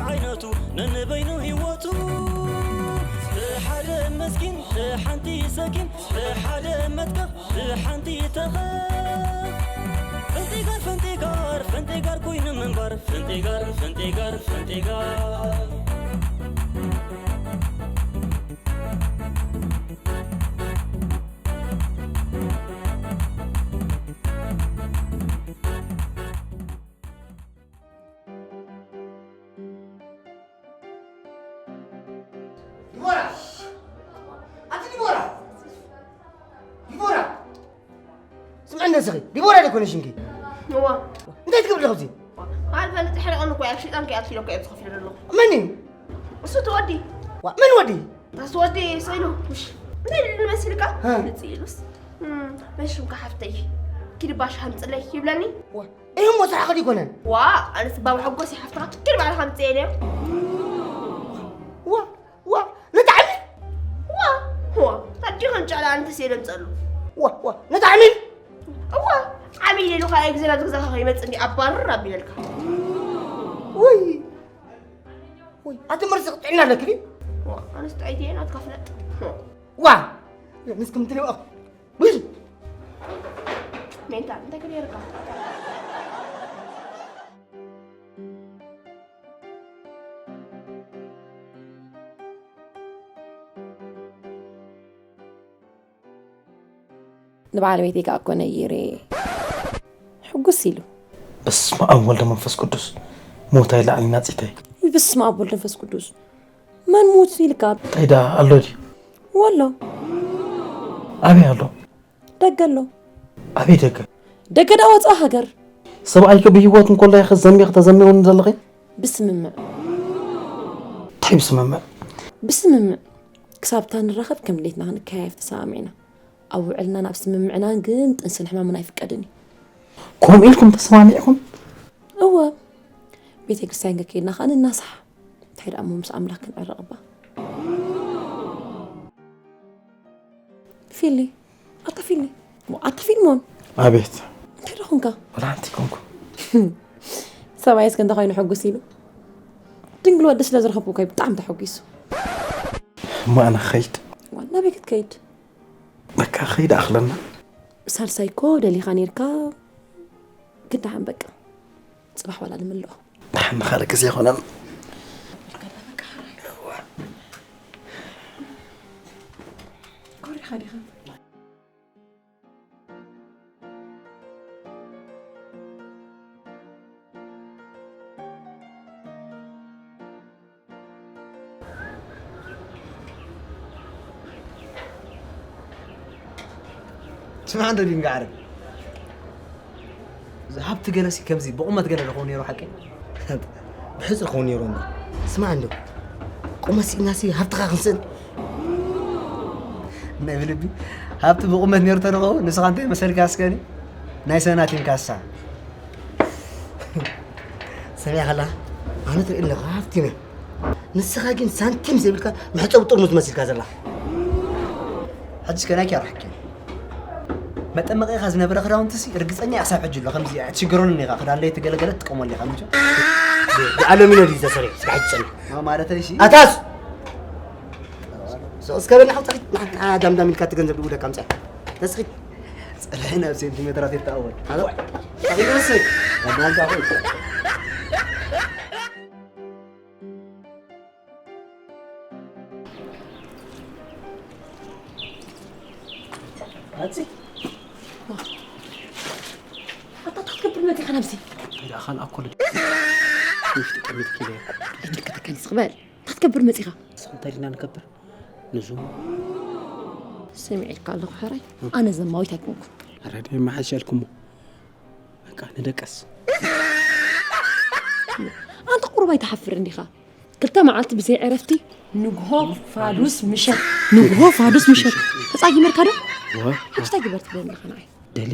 ዓይነቱ ነንበይኑ ህይወቱ ብሓደ መስኪን ብሓንቲ ሰኪን ብሓደ መትከኽ ብሓንቲ ተኸኽ ፍንጢጋር ፍንጢጋር ፍንጢጋር ኮይኑ ምንባር ፍንጢጋር ፍንጢጋር ፍንጢጋር ዲቦራ! ኣቲ ዲቦራ! ዲቦራ! ስምዕኒ እስኺ፣ ዲቦራ ዶ ኣይኮነሽ እንኪ? እዋ። እንታይ ትገብሪ ኣለኹ እዚ? ኣልፈ ንፅሕርቕን እኮ እያ፣ ሽጣን ከይኣትኪ ኢለ እኮ እየ ኣብዚ ኮፍ ኢለ ዘለኹ። መን እዩ? እሱ እቲ ወዲ። ዋ፣ መን ወዲ? እሱ ወዲ ስኢሉ። ምሽ፣ እንታይ ኢሉ መሲልካ? እ። ንፅእ ኢሉስ። እም፣ መሽምካ ሓፍተይ፣ ኪዲ ባሽ ሃምፅለይ ይብለኒ። ዋ፣ ይህ እሞ ስራሕ ኸዲ ኣይኮነን። ዋ፣ ኣነስ ባባ ሓጎስ ይሓፍትኻ፣ ኪዲ ባዕልኻ ምፅእ ኢለዮ። ዋ፣ ዋ፣ ነቲ ዓሚል? ዋ፣ ዋ፣ ኣዲኹም ጨላ ኣንተስ የደምፀሉ። ዋ፣ ዋ፣ ነቲ ዓሚል? እዋ፣ ዓሚል ኢሉ ካልኣይ ግዜ ናብዚ ገዛኻ ከይመፅእ እንዲ ኣባርር ኣቢለልካ። ውይ፣ ውይ፣ ኣቲ መርዚ ጥዕና ኣለኪ ድዩ? ዋ፣ ኣነስ ጥዕይቲ እየ፣ ናትካ ፍለጥ። ዋ፣ ንስኩም ትሪኦ። ውይ! ሜንታል፣ እንታይ ክገይርካ? ንባለቤተይ ከኣ እኮ ነይረ ሕጉስ ኢሉ። በስመ ኣብ ወልደ መንፈስ ቅዱስ። ሞት ኣይለዓል ናፂተይ። ውይ በስመ ኣብ ወልደ መንፈስ ቅዱስ። መን ሞት ኢልካ? እንታይ ደኣ ኣሎ ድዩ? ወሎ። ኣበይ ኣሎ? ደገ ኣሎ። ኣበይ ደገ? ደገ ደኣ ወፃኢ ሃገር። ሰብኣይኪ ብህይወት እንከሎ ኢኺ ዘሚኺ ተዘሚውኒ ዘለኺ? ብስምምዕ። እንታይ ብስምምዕ? ብስምምዕ። ክሳብ እታ ንራኸብ ከም ድሌትና ክንከያየፍ ተሰማሚዕና። ኣብ ውዕልና ናብ ስምምዕናን ግን ጥንስን ሕማምን ኣይፍቀድን እዩ። ከምኡ ኢልኩም ተሰማሚዕኩም? እወ። ቤተ ክርስቲያን ከይድና ከኣ ንናሳሕ። እንታይ ደኣ እሞ ምስ ኣምላኽ ክንዕረቕ እባ። ፊሊ፣ ኣታ ፊሊ፣ ኣታ ፊልሞን። ኣቤት። እንታይ ደኹንካ? ወላ ሓንቲ ኮንኩ። ሰብኣይ እስከ እንተ ኮይኑ ሕጉስ ኢሉ። ድንግል ወዲ ስለ ዝረኸብኩ እኮ ብጣዕሚ ተሐጒሱ። እሞ ኣነ ክኸይድ። ዋና ቤት ክትከይድ። በቃ ኸይድ ኣኽለና። ሳልሳይ እኮ ደሊኻ ነርካ። ግን ደሓን በቃ። ጽባሕ ዋላ ንምልኦ። ደሓን ንኻልእ ግዜ ይኾነን። ኮሪኻ ዲኻ? ስማዕ እንዶ ዲንጋ ዓረብ እዚ ሃብቲ ገለሲ ከምዚ ብቑመት ገለ ዝኸውን ነይሩ ሓቂ ብሕፅር ክኸውን ነይሩ እንዶ ስማዕ እንዶ ቁመት ስኢናሲ ሃብትኻ ክንስእን ናይ ብልቢ ሃብቲ ብቑመት ነይሩ ተንኸው ንስኻ እንታይ መሰልካ እስከኒ ናይ ሰናቲም ካሳ ሰሚዕኻ ኣላ ኣነ ትርኢ ኣለኹ ሃብቲም እየ ንስኻ ግን ሳንቲም ዘይብልካ መሕፀቢ ጥርሙዝ መሲልካ ዘላ ሕጂ ከ ናይኪ ኣርሕኪ መጠመቂኻ ዝነበረ ክዳውንትሲ ርግፀኛ እየ ክሳብ ሕጂ ኣሎ ከምዚ ኣይትሽግረሉን ኢኻ ክዳን ለይቲ ገለገለ ትጥቀመሉ ኢኻ ምቸ ብኣሎሚኖ ድዩ ዝተሰርሑ ስራሕ ትፀንሕ ማለተይ ሲ ኣታስ ሶ እስከ በልና ሓውፃ ዳምዳም ኢልካ እቲ ገንዘብ ድውደካ ምፅያ ተስኺት ፀላኢ ናብ ሴንቲሜትራት የተኣወል ይመስል ኣዳንካ ሆይ ኣንሲ ኣታ ትገብር መፂኻ ናብዚ ኢዳ ኣኻል ኣኮል ውሽጢ ቀሚት ኪለ ኣይምልከተካን ዝኽበል እንታይ ትገብር መፂኻ እንታይ ዲና ንገብር ንዙ ስሚዐልካ ኣለኹ ሕራይ ኣነ ዘማዊት ኣይኮንኩን ረድ የመሓሸልኩሞ በቃ ንደቀስ ኣንተ ቁሩብ ኣይትሓፍር እንዲኻ ክልተ መዓልቲ ብዘይ ዕረፍቲ ንግሆ ፋዱስ ምሸት ንግሆ ፋዱስ ምሸት ተፃጊመልካ ዶ ሕጅታ ግበር ትብለኒ ኣለኻ ንዓይ ደሊ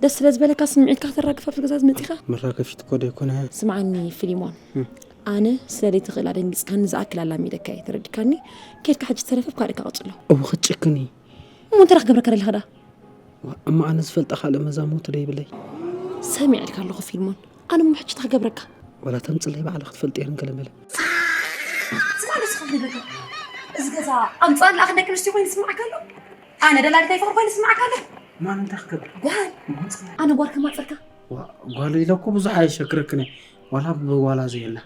ደስ ስለ ዝበለካ ስምዒትካ ከተራግፍ ኣብዚ ገዛ ዝመፂኻ መራገፊት እኮ ዶ ይኮነ ስምዓኒ ፊሊሞን ኣነ ስለ ዘይትኽእል ኣደንጊፅካኒ ዝኣክል ኣላሚደካ እየ ተረዲካኒ ከድካ ሕጂ ተረፈ ካልእካ ቀፅሎ እው ክትጭክኒ እሞ እንታይ ክገብረካ ደለኻ ዳ እሞ ኣነ ዝፈልጠ ካልእ መዛሙርቲ ዶ ይብለይ ሰሚዐልካ ኣለኹ ፊልሞን ኣነ እሞ ሕጂ እንታይ ክገብረካ ወላ ተምፅለይ ባዕላ ክትፈልጥ እየን ገለ መለ። ስማ ንስኻ ንገር። እዚ ገዛ ኣምፃእ ለኣኽ ደቂ ኣንስትዮ ኮይኑ ስማዕካ ኣሎ። ኣነ ደላሊት ኣይፈቕር ኮይኑ ስማዕካ ኣሎ። ማን እንታይ ክገብር? ጓል። ማን? ኣነ ጓል ከማፀካ። ጓል ኢለ እኮ ብዙሕ ኣየሸክረክን እየ። ዋላ ብዋላ ዘየለ።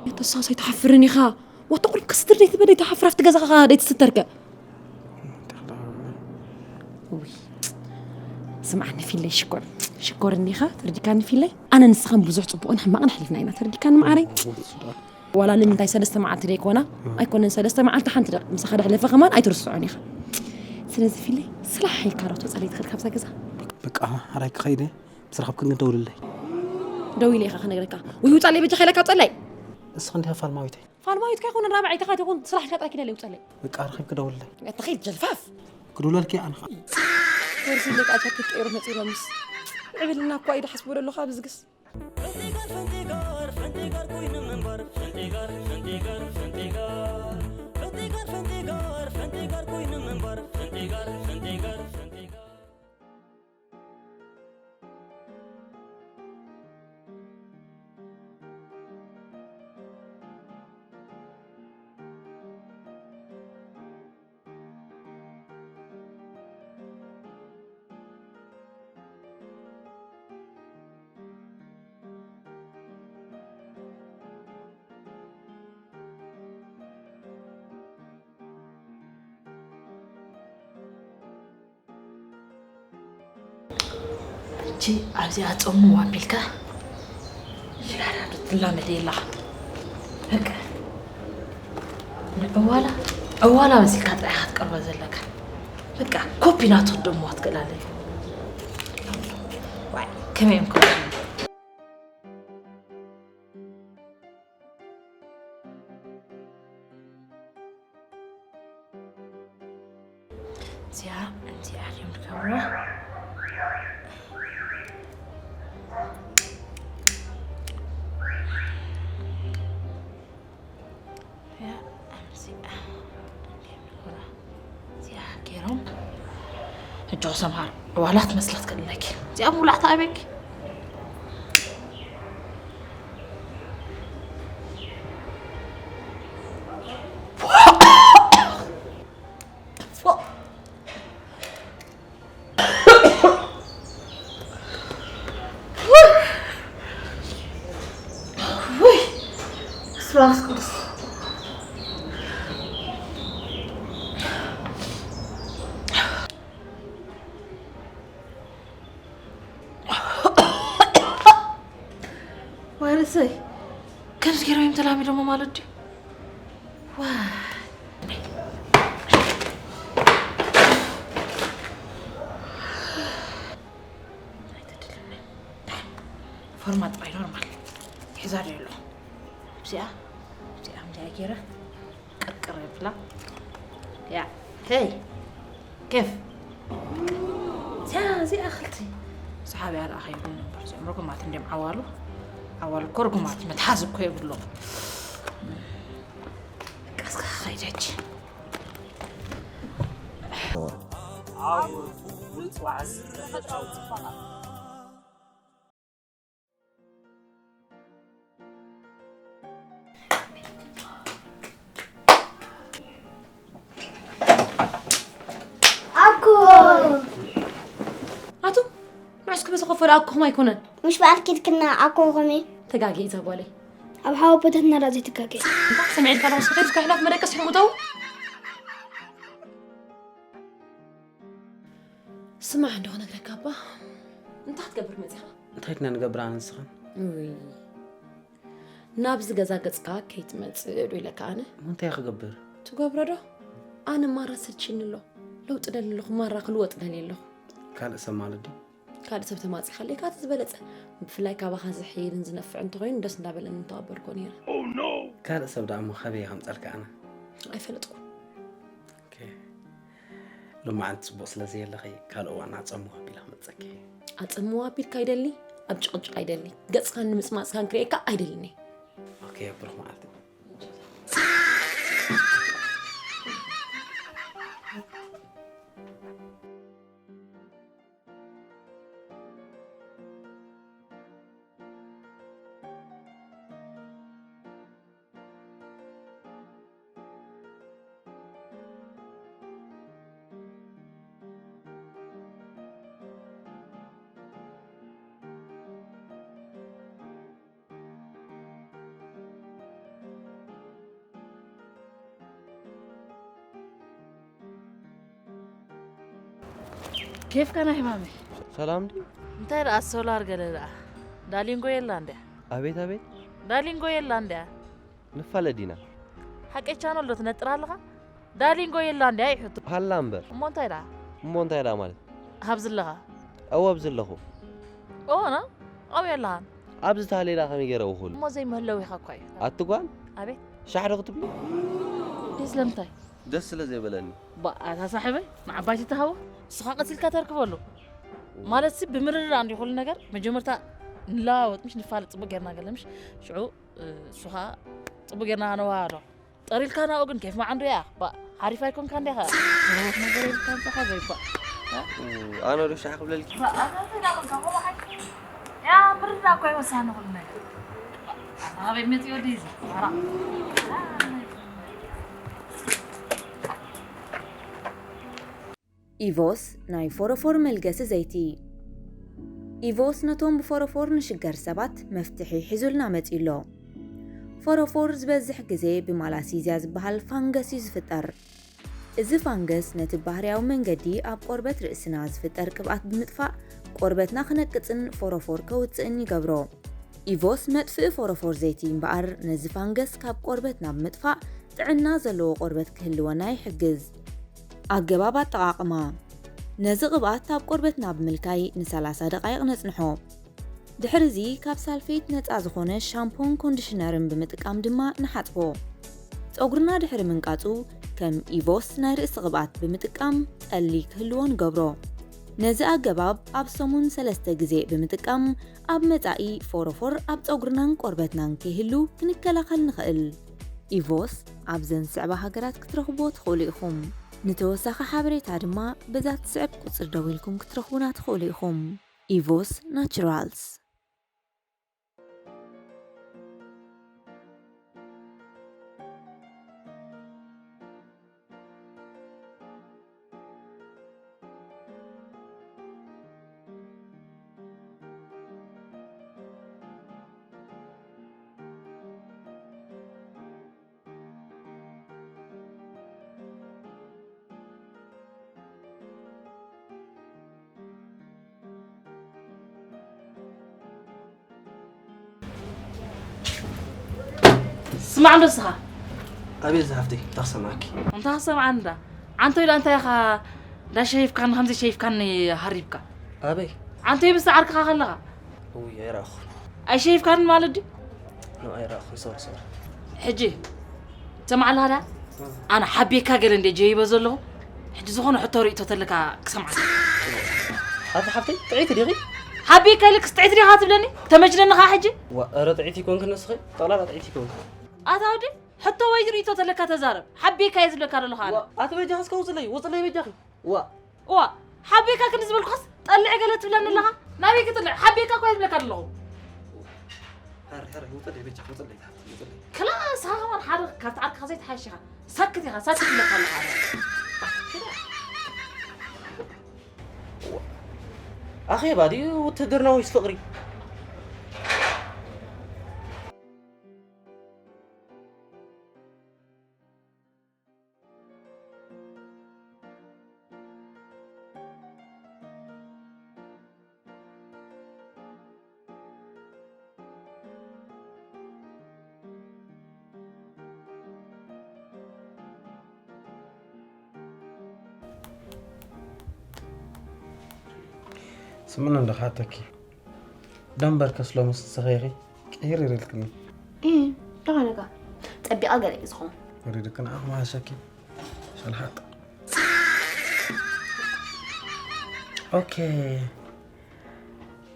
የተሳሰይ ትሓፍርን ኢኻ። ወተቑርብ ክስትር ደይትበል ደይትሓፍር ኣብቲ ገዛኻ ደይትስተርከ። ውይ፣ ስምዓኒ ፊለይ ሽኮር። ሽኮር እኒኻ ተረዲካኒ ፊለይ። ኣነ ንስኻን ብዙሕ ጽቡቕን ሕማቕን ኣሕሊፍና ኢና ተረዲካኒ መዓረይ። ዋላ ንምንታይ ሰለስተ መዓልቲ ደይኮና? ኣይኮነን ሰለስተ መዓልቲ ሓንቲ ደቂ ምሳኻ ደሕለፈ ከማን ኣይትርስዖን ኢኻ። ስለዚ ፊለይ ስላሕ ኢልካ ዶ ተጸለይ ትኽእል ካብዛ ገዛ? በቃ ኣራይ ክኸይደ ምስ ረኸብክን ግን ደውልለይ። ደው ኢለ ኢኻ ክነግረካ። ውይ ውጻለይ በጃኻ ኢለካ ውጻለይ። እስኻ እንዲኻ ፋልማዊተይ። ፋልማዊት ከይኮነ ራብዐይቲ ኢኻ ትኹን ስራሕ ኢልካ ጥራይ ኪደለይ ውጻለይ። በቃ ረኺብኪ ደውልለይ። እተኺድ ጀልፋፍ። ክድውለልኪ ኣነ ኸኣ። ወርሲ ለቃ ጃኬት ቀይሩ መጺኡ ሎምስ። ዕብልና እኳ እዩ ድሓስቦ ደለኹ ኣብ ዝግስ። ሕጂ ኣብዚኣ ጸሙ ኣቢልካ ሽጋራ ትላመድ የላ። በቃ ንዕዋላ ዕዋላ መሲልካ ጥራይ ኢኻ ትቀርባ ዘለካ። በቃ ኮፒ ናቱ ክትደሞ ትክእል ኣለካ። ዋይ፣ ከመይ እዮም ከ እዚኣ፣ እዚኣ ድዮም ዝገብርዋ? እዚኣ፣ እዚኣ፣ እዚኣ ገይሮም ሕጂ ክሰምሃር ዋላ ክትመስላ ትክእል ኣለኪ። እዚኣ ምውላዕታ ኣበይኪ? ውይ! ስብሐት ቅዱስ። ዋይ ርእሰይ፣ ከምዚ ገይሮም እዮም ተላሚዶሞ ማለት ድዩ? ዋይ። ኣይተድልኒ። ፎርማ ጥራይ ኖርማል። ሒዛ ዶ ኣለኹ? እዚኣ፣ እዚኣ፣ እዚኣ ገይረ ቅርቅር የብላ። ያ፣ ሄይ፣ ኬፍ። እዚኣ፣ እዚኣ ክልቲ። ሰሓቢ ኣልኣኸ ይብሉ ነበር። እዚኦም ርጉማት እንዲም ዓዋሉ። ዓዋሉ እኮ ርጉማት መትሓዝ እኮ የብሎም። በቃ እስከ ክኸይድ ሕጂ። ኣኮ! ኣቱ፣ ንዑስ ክበሰ ኮፈር ኣኮኹም ኣይኮነን። ምሽ በዓል ኪድክና ኣኮኹም እዩ። ተጋጊ እዛ ጓለይ። ኣብ ሓወቦታት ናዳ ዘይትጋገ። እንታይ ሰሚዕልካ ኣለኹ? እስኪ ከይድካ ሕላፍ መደቀስ ሕሙተው። ስማዕ እንዶ ክነግረካ እባ። እንታይ ክትገብር መጺኻ? እንታይ ድና ንገብር ኣነ ንስኽን? ውይ። ናብዚ ገዛ ገጽካ ከይትመጽእ ዶ ኢለካ ኣነ? እሞ እንታይ ክገብር? ትገብሮ ዶ? ኣነ ማራ ሰልችኒ ኣሎ። ለውጢ ደሊ ኣለኹ፣ ማራ ክልወጥ ደሊ ኣለኹ። ካልእ ሰብ ማለት ድዩ? ካልእ ሰብ ተማጺኻለይ፣ ካቲ ዝበለጸ። ብፍላይ ካባኻ ዝሕይልን ዝነፍዕን እንተኾይኑ ደስ እንዳበለኒ ምተባበርኮ ነይረ። ካልእ ሰብ ደኣ እሞ ካበይ ከምጸልካ ኣነ? ኣይፈለጥኩን። ኦኬ። ሎማዓንቲ ጽቡቕ ስለ ዘየለኺ፣ ካልእ እዋን ኣጸምዋ ኣቢለ ክመጸኪ። ኣጸምዋ ኣቢልካ ኣይደሊ፣ ኣብ ጭቕጭቕ ኣይደሊ። ገጽካን ንምጽማጽካን ክርእየካ ኣይደልን እየ። ኦኬ፣ ብሩኽ መዓልቲ። ኬፍካ ናይ ሕማመይ። ሰላም ድዩ? እንታይ ደኣ ሶላር ገለ ደኣ። ዳሊንጎ የላ እንድያ። ኣቤት ኣቤት። ዳሊንጎ የላ እንድያ። ንፋለጥ ዲና። ሓቀይ ቻነል ዶ ትነጥር ኣለኻ? ዳሊንጎ የላ እንድያ ይሕቱ። ሃላ እምበር። እሞ እንታይ ደኣ? እሞ እንታይ ደኣ ማለት? ኣብዚ ኣለኻ? እወ ኣብዚ ኣለኹ። ኦና? ኣበይ ኣለኻን? ኣብዚ ተሃሌላ ከመይ ገይረ እውኹል? እሞ ዘይመህለዊ ኢኻ እኳ እዩ። ኣቲ ጓል? ኣቤት። ሻሕ ዶ ክትብሊ? ደስ ለምታይ? ደስ ስለ ዘይበለኒ። ባእ ኣታ ሳሕበይ ንዓባይቲ ተሃቦ ንስኻ ቀሲልካ ተርክበሉ። ማለት ሲ ብምርድዳእ እንዲ ኩሉ ነገር መጀመርታ ንለዋወጥ ምሽ ንፋለጥ ጽቡቅ ጌርና ገለ ምሽ ሽዑ እሱ ኸዓ ጽቡቅ ጌርና ነዋሃዶ ጠሪልካ ናብኡ ግን ኬፍ መዓንዱ እያ። ባእ ሓሪፍ ኣይኮንካ እንዲኻ። ነገር የብልካ እንተኻ ዘይባእ። ኣነ ዶ ሻሕ ክብለልኪ? ያ ምርድዳእ እኮ ይወሳኒ ኩሉ ነገር። ኣበይ መጺኦ ድዩ እዚ? ኢቮስ ናይ ፎረፎር መልገሲ ዘይቲ። ኢቮስ ነቶም ብፎረፎር ንሽገር ሰባት መፍትሒ ሒዙልና መጺኡ ኣሎ። ፎረፎር ዝበዝሕ ግዜ ብማላሲዝያ ዝበሃል ፋንገስ እዩ ዝፍጠር። እዚ ፋንገስ ነቲ ባህርያዊ መንገዲ ኣብ ቆርበት ርእስና ዝፍጠር ቅብኣት ብምጥፋእ ቆርበትና ክነቅጽን ፎረፎር ከውጽእን ይገብሮ። ኢቮስ መጥፍኢ ፎረፎር ዘይቲ እምበኣር ነዚ ፋንገስ ካብ ቆርበትና ብምጥፋእ ጥዕና ዘለዎ ቆርበት ክህልወና ይሕግዝ። ኣገባብ ኣጠቓቕማ። ነዚ ቅብኣት ኣብ ቆርበትና ብምልካይ ን30 ደቓይቕ ነጽንሖ። ድሕርዚ ካብ ሳልፌት ነጻ ዝኾነ ሻምፖን ኮንዲሽነርን ብምጥቃም ድማ ንሓጽቦ። ጸጉርና ድሕሪ ምንቃጹ ከም ኢቮስ ናይ ርእሲ ቅብኣት ብምጥቃም ጠሊ ክህልዎ ንገብሮ። ነዚ ኣገባብ ኣብ ሰሙን ሰለስተ ግዜ ብምጥቃም ኣብ መጻኢ ፎሮፎር ኣብ ጸጉርናን ቆርበትናን ከይህሉ ክንከላኸል ንኽእል። ኢቮስ ኣብዘን ዝስዕባ ሃገራት ክትረኽብዎ ትኽእሉ ኢኹም። ንተወሳኺ ሓበሬታ ድማ በዛ ትስዕብ ቁጽሪ ደዊልኩም ክትረኽቡና ትኽእሉ ኢኹም። ኢቮስ ናቹራልስ። ስማዕ እንዶ ንስኻ። ኣቤት ዝሃፍተይ፣ እንታይ ክሰምዓኪ? እንታይ ክሰምዓኒ እንዳ? ዓንቶ ኢላ እንታይ ኢኻ እንዳ ሸይፍካኒ፣ ከምዚ ሸይፍካኒ ሃሪብካ? ኣበይ? ዓንቶ ምስ ዓርክኻ ከለኻ? እውይ፣ ኣይረኣኹን። ኣይሸይፍካንን ማለት ድዩ? ኖ፣ ኣይረኣኹን። ሶሪ፣ ሶሪ። ሕጂ ትሰምዓለኻ ድኣ? ኣነ ሓቤካ ገለ እንደ ጀይበ ዘለኹ፣ ሕጂ ዝኾነ ሕቶ ርእይቶ ተለካ ክሰምዓካ። ኣቲ ሓፍተይ፣ ጥዕይቲ ዲኺ? ሓቤካ ኢለክስ ጥዕይቲ ዲኻ ትብለኒ? ተመጅነኒ ኸኣ ሕጂ? ዋ፣ ኧረ ጥዕይቲ ይኮንክን ንስኺ፣ ጠቕላላ ጥዕይቲ ይኮንክን። ኣታ ወዲ፣ ሕቶ ወይ ርእይቶ ተለካ ተዛረብ። ሓቤካ እየ ዝብለካ ዘለኹ ኣነ። ዋ፣ ኣቲ በጃኺ እስከ ውፅለይ፣ ውፅለይ በጃኺ። ዋ። ዋ፣ ሓቤካ ክንዲ ዝበልኩኻስ ጠልዒ ገለ ትብለኒ ኣለኻ? ናበይ ክጥልዕ? ሓቤካ እኮ እየ ዝብለካ ዘለኹ። ሕር፣ ሕር፣ ውፅለይ በጃኺ፣ ውፅለይ፣ ውፅለይ። ክላስ ሃዋን ሓደ ካብቲ ዓርክኻ ዘይትሓይሽ ኢኻ። ሳክት ኢኻ፣ ሳክት ይብለካ ኣለኻ ኣነ። ኣኼባ ድዩ ውትህድርና ወይስ ፍቕሪ? ስምዕኒ እንዶ ክሓተኪ፣ ደንበርከስ ሎምስ ንስኺ ኢኺ ቅይርር ኢልክኒ። እ፣ ደኸነካ ጸቢቓ ገለ እዩ ዝኸውን። ወሪድኪ ንዓኺ ምሓሸኪ ሸልሓጥ። ኦኬ፣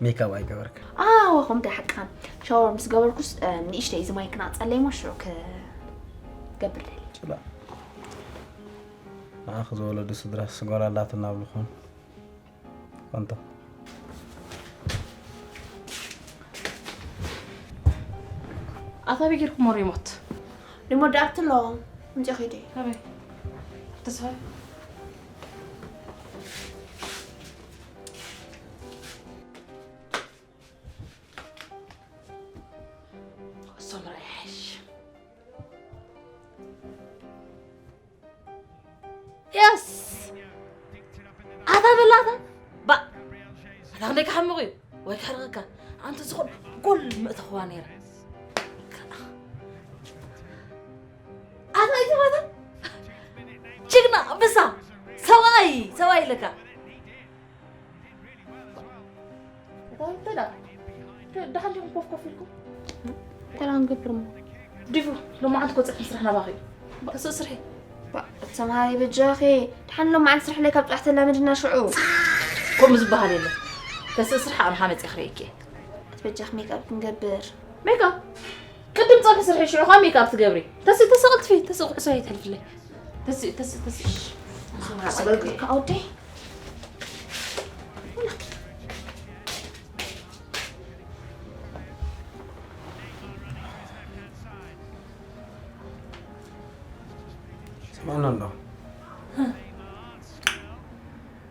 ሜካፕ ኣይገበርክን። ኣዎ፣ ከምኡ ሓቅኻ። ሻወር ምስ ገበርኩስ፣ እ፣ ንእሽተይ እዚ ማይ ክናጸለይ እሞ ሽዑ ክገብር ደልየ። ጭላ። ንዓኺ ዝወለዱ ስድራስ ጓል ኣላትና ብልኾን። ኮንቶ። ኣታ ኣበይ ጌርኩሞ ሪሞት? ሪሞት ደኣ ኣብቲ ኣሎ። ምንጪ ኸይደ። ኣበይ? ተስፋ። ኩዕሶ ምርኣይ ይሓይሽ። የስ! ኣታ በላታ ኣኽንደይ ክሓምቕ እዩ ወይ ክሕርቐካ ኣንተ ዝኾን ጎል ምእተኽዋ ነይረ ኣታ ኣይትማታ ጅግና ኣንበሳ ሰብኣይ ሰብኣይ ኢለካ እንታይ እንታይ ደኣ ደሓን ዲኹም ኮፍ ኮፍ ኢልኩም እንታይ ደኣ ንገብር እሞ ዲፉ ሎማዓንቲ ኮ ፅሕፊ ስራሕ ናባኺ እዩ ተስእ ስርሒ ሰምሃሪ በጃኺ ድሓን ሎማዓንቲ ስራሕ ለይ ካብ ፅባሕ ተላመድና ሽዑ ከምኡ ዝበሃል የለን ተስእ ስራሕ ኣምሓ መፅእ ክርእየኪ እየ በጃኺ ሜክኣፕ ክንገብር ሜክኣፕ ቅድም ፀንሒ ስርሒ ሽዑ ከዓ ሜክኣፕ ትገብሪ ተስእ ተስእ ቅልጥፊ ተስእ ኩዕሶ ኣይተሕልፍለይ ተስእ ተስእ ተስእ ኣገልግልካ ኣወደይ ስምዕና ኣሎ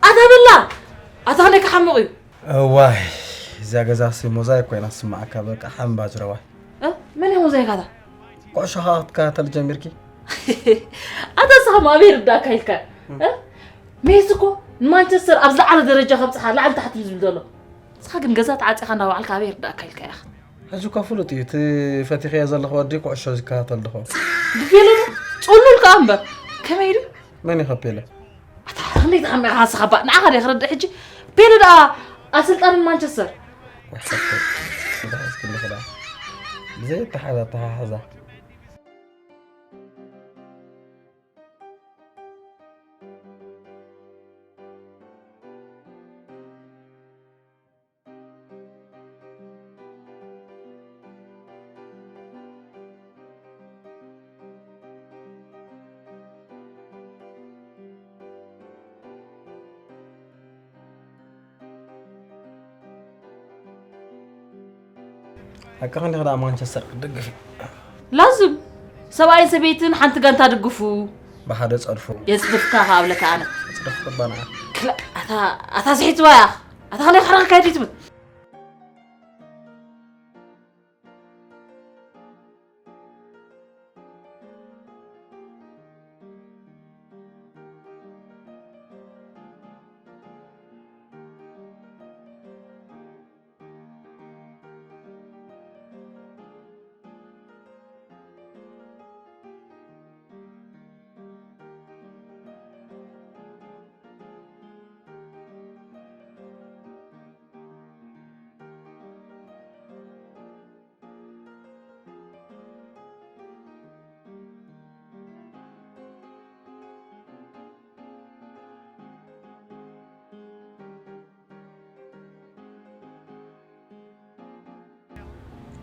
ኣታ በላ ኣታ ክንደይ ክሓምቕ እዩ እዋይ እዚኣ ገዛ ሲ ሞዛይክ ኮይና ትስምዓካ በቃ ሓምባጅረዋይ እ? መን እዮም ሞዛይካታ ኩዕሾ ከዓ ክትከታተል ጀሚርኪ ኣታ ንስኻ ኣበይ ርዳእካ ኢልካ እ? ሜሲ እኮ ንማንቸስተር ኣብ ዝለዓለ ደረጃ ከብፅሓ ላዕሊ ታሕቲ እዩ ዝብል ዘሎ ንስኻ ግን ገዛ ተዓፂኻ እናባዕልካ ኣበይ ርዳእካ ኢልካ ኢኻ ሕጂ እኮ ፍሉጥ እዩ እቲ ፈቲኽዮ ዘለኹ ወዲ ኩዕሾ ዝከታተል ድኾ ብፌሎ ዶ ፅሉል ከዓ እምበር ከመይ ኢሉ መን እዩ ከፔለ ኣታ ክንደይ ተሓሚቕካ ንስኻ ባእ ንዓኻ ዶ ክረድእ ሕጂ ፔሎ ደኣ ኣሰልጣኒ ማንቸስተር ብዘይተሓዝ ኣተሓሕዛ ሓቅኻ እንዲኻ ደኣ ማንቸስተር ክትድግፍ እዩ ላዝም ሰብኣይን ሰበይትን ሓንቲ ጋንታ ድግፉ ብሓደ ጸድፉ የጽድፍካ ከኣብለካ ኣነ ጽድፍ ቅባና ክላ ኣታ ኣታ ስሒትዋ እያ ኣታ ከነ ክሕረኸካ ይድትምት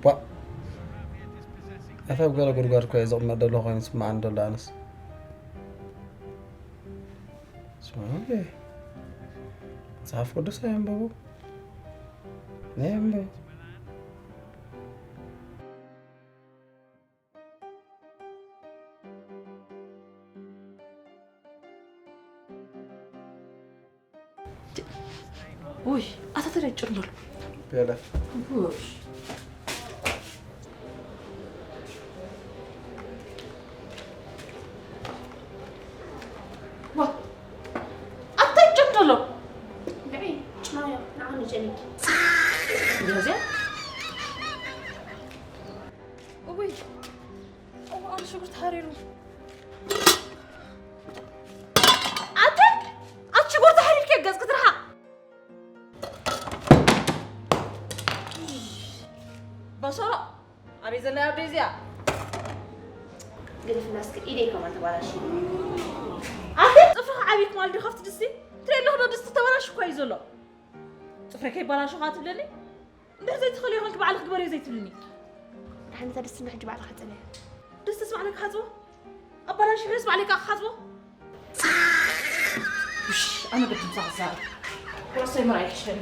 ቧእ! ኣታ ኣብ ገለ ጉድጓድ እኮ እየ ዝቕመጥ ዘለኹ ኮይኑ ዝስምዓኒ ዘሎ ኣነስ። ስምዑ እንዴ! መጽሓፍ ቅዱስ ኣየንብቡ። ነየንብብ። ውይ ኣታ ተደጭር በሉ ቤለ ኣታ ይጭር ዘሎ ንዒ ጭማዮ ንዓኒ ጨኒቂ እንደዚያ እውይ እዋን ሽጉርቲ ሓሪሩ ኣንተ ኣቲ ሽጉርቲ ሓሪርኪ ገጽ ክትርሓ በሰሮ ኣበይ ዘላ ኣደ እዚኣ ግደፍና እስከ ኢደይ ከማን ተባላሽ ኣንተ ጽፍርኻ ዓብይት ማለት ዶ ከፍቲ ድስቲ ትርኢ ኣለኹ ዶ ድስቲ ተባላሽ እኳ እዩ ዘሎ ጽፍሪ ከይባላሽኻ ትብለኒ እንድሕር ዘይትኽእልዮ ኮንኪ ባዕልኺ ግበርዮ ዘይትብልኒ። ደሓን እታ ድስቲ እንዶ ሕጂ ባዕልኻ ሕጸብያ። ድስቲስ ባዕለይ ክሓጽቦ? ኣባላሽየስ ባዕለይ ከኣ ክሓጽቦ? ውሽ፣ ኣነ ግዲ ምሳኻ ክዛረብ። ርእሰይ ምርኣይ ይሕሸኒ።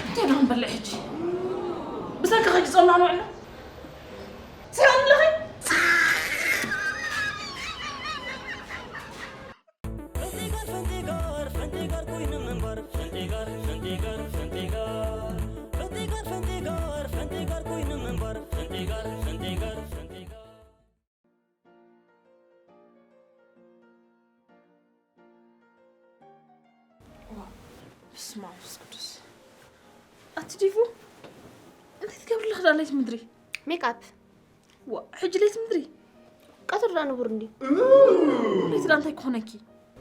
እንታይ ደኣ ክንበልዕ ሕጂ? ብሰንኪ ከይጸምና ንውዕል። ሰላም ኣለኺ? በስመ ኣብ መንፈስ ቅዱስ። ኣቲ ዲፉ፣ እንታይ ትገብሪ ኣለኺ ደኣ ለይቲ ምድሪ? ሜክኣፕ። ዋ፣ ሕጂ ለይቲ ምድሪ? ቀትሪ ደኣ ንቡር እንድዩ። ለይቲ ደኣ እንታይ ክኾነኪ?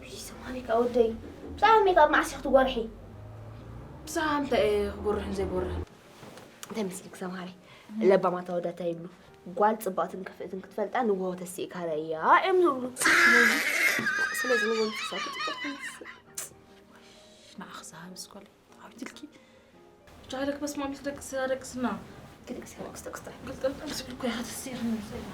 ውይ፣ ሰማሪ ከኣ ወደይ። ብዛዕባ ሜክኣፕ መዓስ ኢኺ ትጎርሒ? ብዛዕባ እንታይ እየ ክጎርሕን ዘይጎርሕን? እንታይ መስልክ ሰማሪ? ለባማት ኣወዳት እንታይ ይብሉ? ጓል ጽብቕትን ክፍእትን ክትፈልጣ ንግሆ ተሲእካ ርኣያ እዮም ዝብሉ። ስለዚ፣ ስለዚ ንግሆ ምትሳእኪ ጽብቕቲ ትመስል። ንዓኺ ዝሃብስ ጓለይ፣ ተዓዊትልኪ። ጃለክ በስመ ኣብ ኢልኪ ደቅሲ፣ ደቅስና። ክደቅስ፣ ክደቅስ፣ ደቅስ ጥራሕ። ግልጥልጥል ዝብል እኮ ኢኻ ተሲርኒ ዘላ።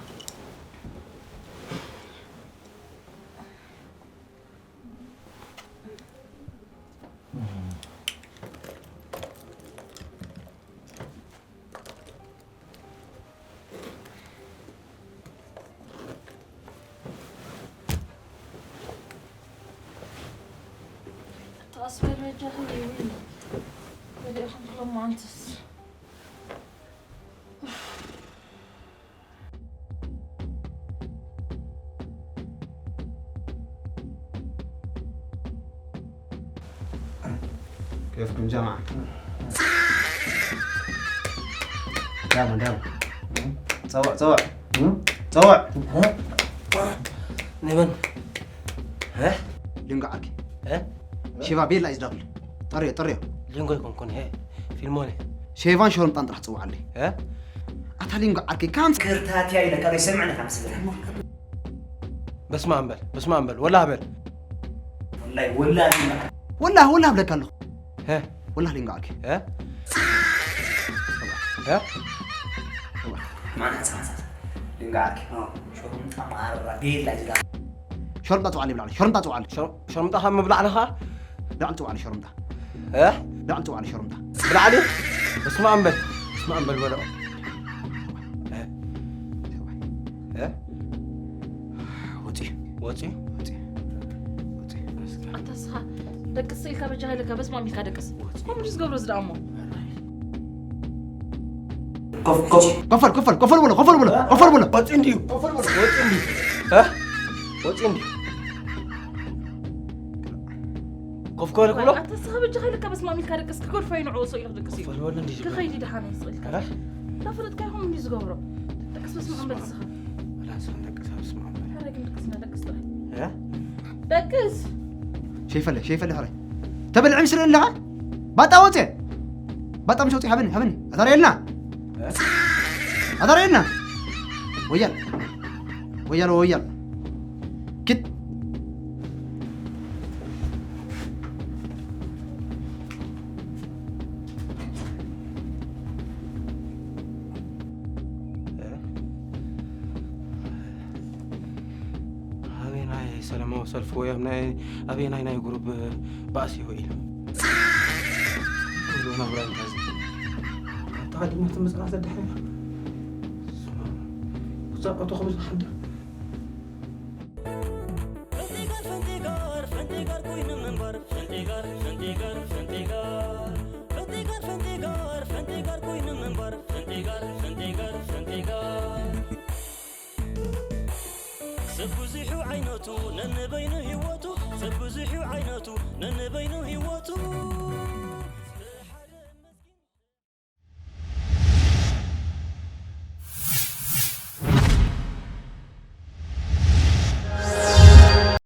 ተቐስ በል በጃኺ፣ ይውል። ወዲእኹም ክሎም ኣንትስ። كيفكم جماعة؟ دابا، دابا. تصور، تصور. تصور. نبن. ها؟ ሊንጎ ዓርኪ። እ? ሺቫ ቤላ እዩ ዝደኽል። ጠርዮ፣ ጠርዮ። ሊንጎ ኣይኮንኩን፣ ሄ፣ ፊልሞን እየ። ሼቫን ሸርምጣን ጥራሕ ጽውዓለይ። እ? ኣታ ሊንጎ ዓርከይ፣ ካም ክርታትያ ኢለካ ዶ ይሰምዕኒ ካብ ስለ። በስመ ኣብ በል፣ በስመ ኣብ በል፣ ወላህ በል። ወላሂ፣ ወላሂ ሊንጎ ዓርከይ። ወላሂ፣ ወላሂ እብለካ ኣለኹ። እ? ወላሂ ሊንጎ ዓርከይ። እ? እ? ማን ሓንሳብ ሓንሳብ? ሊንጎ ዓርከይ። ሸርምጣ ማራ ቤላ እዩ ዝዳ። ሸርምጣ ጽውዓለይ ብላዕሊ፣ ሸርምጣ ጽውዓለይ። ሸር-፣ ሸርምጣ ካብ ምብላዕ ለኻ? ብላዕሊ ጽውዓለይ ሸርምጣ። እ? ብላዕሊ ጽውዓለይ ሸርምጣ። ብላዕሊ? እስማዕ እምበል፣ እስማዕ እምበል በሎ። እ? እ? ወጺ። ወጺ? ወጺ። ወጺ። ኣታ እስኻ ደቅስ ኢልካ በጃ ኢልካ በስማም ኢልካ ደቅስ። ከምኡ ድዩ ዝገብሮ እዚ ደኣ እሞ? ኮፍ፣ ኮፍ። ኮፈል፣ ኮፈል፣ ኮፈል በሎ፣ ኮፈል በሎ፣ ኮፈል በሎ። ወጺ እንድዩ። ኮፈል በሎ። ወጺ እንድዩ። እ? ወጺ እንድዩ። ኮፍ ኮፈል ክብሎ? ኣታ እስኻ በጃኻ ኢልካ በስማም ኢልካ ደቅስ፣ ክገድፎ እዩ ንዕኡ፣ ሰው ኢልካ ደቅስ እዩ። ኮፈል በሎ እንድዩ ዝብሎ። ክኸይድ እዩ ደሓን እዩ፣ ስቕ ኢልካ። እ? እታ ፍለጥካ ይኹን እንድዩ ዝገብሮ። ደቅስ በስማም በል እስኻ። ወላ እስኻ ደቅስ ኣብ ስማም በል። ኣረ ግን ደቅስና ደቅስ ጥራይ። እ? ደቅስ። ሸይፈለ፣ ሸይፈለ ሕራይ። ተበልዕ ምስ ርእን ኣለኻ? ባጣ ወጼ። ባጣ ምስ ወጼ ሃበኒ፣ ሃበኒ። ኣታርየልና። እ? ኣታርየልና። ወያል። ወያል፣ ወያል። ኪድ። እ? ኣበየናይ ሰላማዊ ሰልፊ ወይ ኣብ ናይ፣ ኣበየናይ ናይ ጉሩብ ባእሲ ውዒሉ? ኩሉ ናብራ እንታይ ዝብል? ካብ ተቐዲምና ትምፅና ዘድሕና። ብዛዕባቱ ክብል ዝሓድር። ፈንቲጋር፣ ፈንቲጋር፣ ፈንቲጋር ኮይኑ ምንባር። ፈንቲጋር፣ ፈንቲጋር፣ ፈንቲጋር። ፈንቲጋር፣ ፈንቲጋር፣ ፈንቲጋር ኮይኑ ምንባር። ፈንቲጋር፣ ፈንቲጋር፣ ፈንቲጋር። ሰብ ብዙሑ ዓይነቱ ነንበይኑ ህይወቱ፣ ሰብ ብዙሑ ዓይነቱ ነንበይኑ ህይወቱ።